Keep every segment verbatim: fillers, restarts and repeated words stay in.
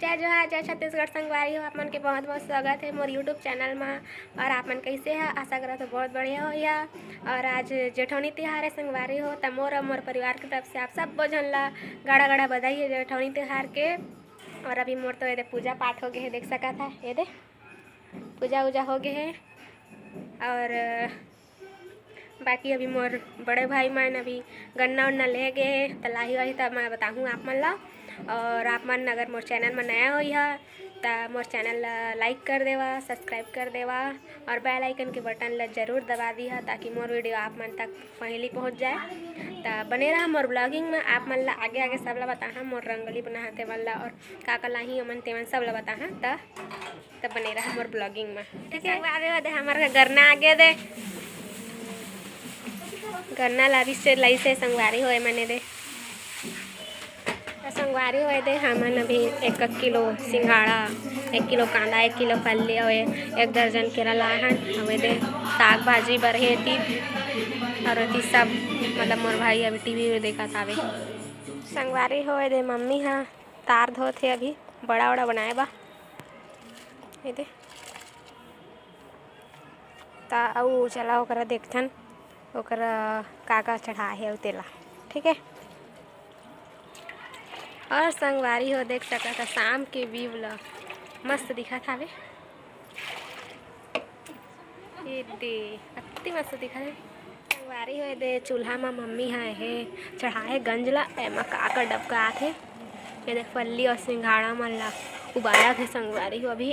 जय जोहार, जय छत्तीसगढ़ संगवारी हो, आप मन के बहुत बहुत स्वागत है मोर YouTube चैनल मा। और आप मन कैसे है? आशा करत हो बहुत बढ़िया हो या। और आज जेठौनी तिहार है संगवारी हो, त मोर और मोर परिवार की तरफ से आप सब झन ला गाड़ा गाड़ा बधाई है जेठौनी तिहार के। और अभी मोर तो एदे पूजा पाठ हो गए है, देख सकत है, एदे पूजा उजा हो गए है। और बाकी अभी मोर बड़े भाई मन अभी गन्ना उन्ना ले गे हे, त लाही वाही त मैं बताहूँ आप मन ला। और आप मन अगर मोर चैनल में नया होई हा, त मोर चैनल ला लाइक कर देवा, सब्सक्राइब कर देवा और बेल आइकन के बटन ला जरूर दबा दी हा, ताकि मोर वीडियो आप मन तक पहली पहुँच जाए। त बने रहा मोर ब्लॉगिंग में, आप मन ला आगे आगे सब ला बताहा, मोर रंगोली बनाहा तेमन ला और का का लाही ओमन तेमन सब ला बताहा। त तब बने रहा मोर ब्लॉगिंग में, ठीक है? संगवारी हो दे, हमर घर गन्ना आगे दे, गन्ना लादी से लई से संगवारी होए मने दे। त संगवारी होए दे, हमन अभी एक, एक किलो सिंघाड़ा, एक किलो कांदा, एक किलो फल्ली और एक दर्जन केरा लाहन। हवे दे साग भाजी बर हे ती, और ती सब मतलब मोर भाई अभी टीवी में देखत हावे। संगवारी होए दे, मम्मी हा तार धोत हे अभी, बड़ा बड़ा बनाए बा। ये दे। त अउ चला ओकरा देखथन, ओकरा का का चढ़ाए हे अउ तेला, ठीक है। और संगवारी हो देख सकत ह शाम के व्यू ल मस्त दिखत हावे। ये दे अति मस्त दिखत हे। संगवारी हो ये दे चूल्हा म मम्मी ह हे चढ़ाए गंज ल, एमा का का डबका आथे। ये दे फल्ली और सिंघाड़ा मन ल उबालत हे संगवारी हो अभी।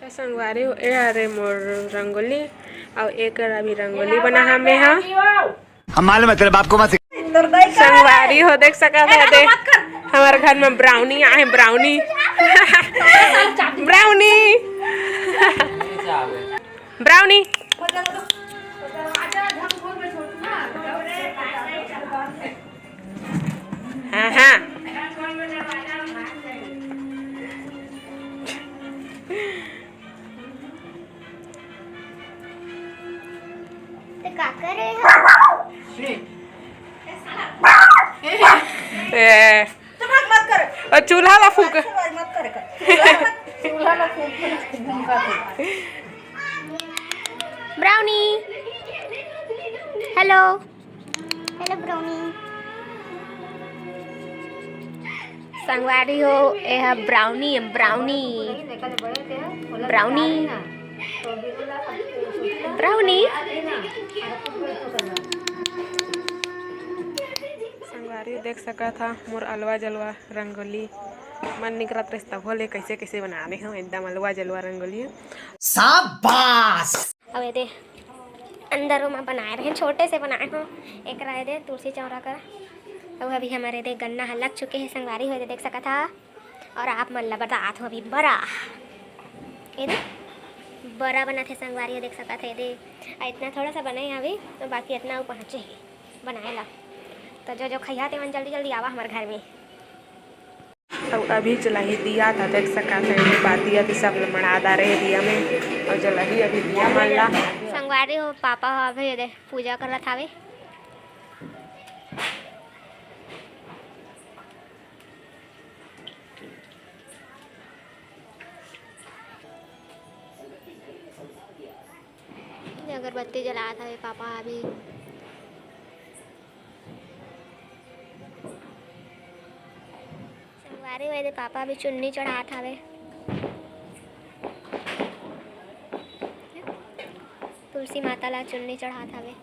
त संगवारी हो, ए हरे मोर रंगोली, अउ एकर अभी रंगोली बना हमे हा। हम मालूम है तेरे बाप को मत सिखा। संगवारी हो देख सकत है दे, हमर घर में ब्राउनी आए, ब्राउनी। ब्राउनी। ब्राउनी। हाँ, हाँ। तो का करे? ए, तो भाग मत कर। और चूल्हा ला फूक। मत कर कर। चूल्हा ला फूक। ब्राउनी। हेलो। Hello brownie. संगवारी हो, ए ह ब्राउनी, ब्राउनी। ब्राउनी। ब्राउनी। संगवारी देख सकत हा मोर अलवा जलवा रंगोली। मन निकलत रहिस तभो ले कैसे कैसे बना दे हूँ एकदम अलवा जलवा रंगोली। शाबाश। अब एदे अंदर ओमा बनाए रहे, छोटे से बनाए हो। एकरा एदे तुलसी चौरा करा। अब अभी हमर एदे गन्ना ह लग चुके हे संगवारी हो, एदे देख सकत हा। और आप मन ला बतात हो अभी बरा, एदे बरा बनत हे संगवारी हो, देख सकत हे एदे। आ इतना थोड़ा सा बने हे अभी, तो बाकी इतना अउ पहुँचे हे बनाए ला। तो जो जो खैया तेमन जल्दी जल्दी आवा हमर घर में। अउ अभी जलाही दिया था, देख सकत है, ये बाती अभी सब ल मड़ा डारे हे दिया में, अउ जलाही अभी दिया मन ला। संगवारी हो, पापा हो अभी एदे पूजा करत हावे। अगरबत्ती जलात हवे पापा अभी। संगवारी हो एदे पापा अभी चुन्नी चढ़ात हवे, तुलसी माता ला चुन्नी चढ़ात हवे।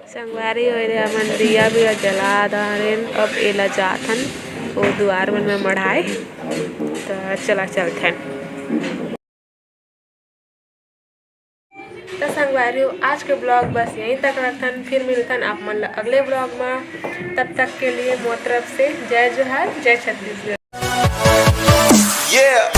संगवारी हो एदे हमन दिया भी जला डारेन, अब एला जाथन ओ दुआर मन में मढ़ाए। त चला चलथन। त संगवारी हो, आज के ब्लॉग बस यहीं तक रखथन, फिर मिलथन आप मन ला अगले ब्लॉग में। तब तक के लिए मोर तरफ से जय जोहार, जय छत्तीसगढ़। Yeah।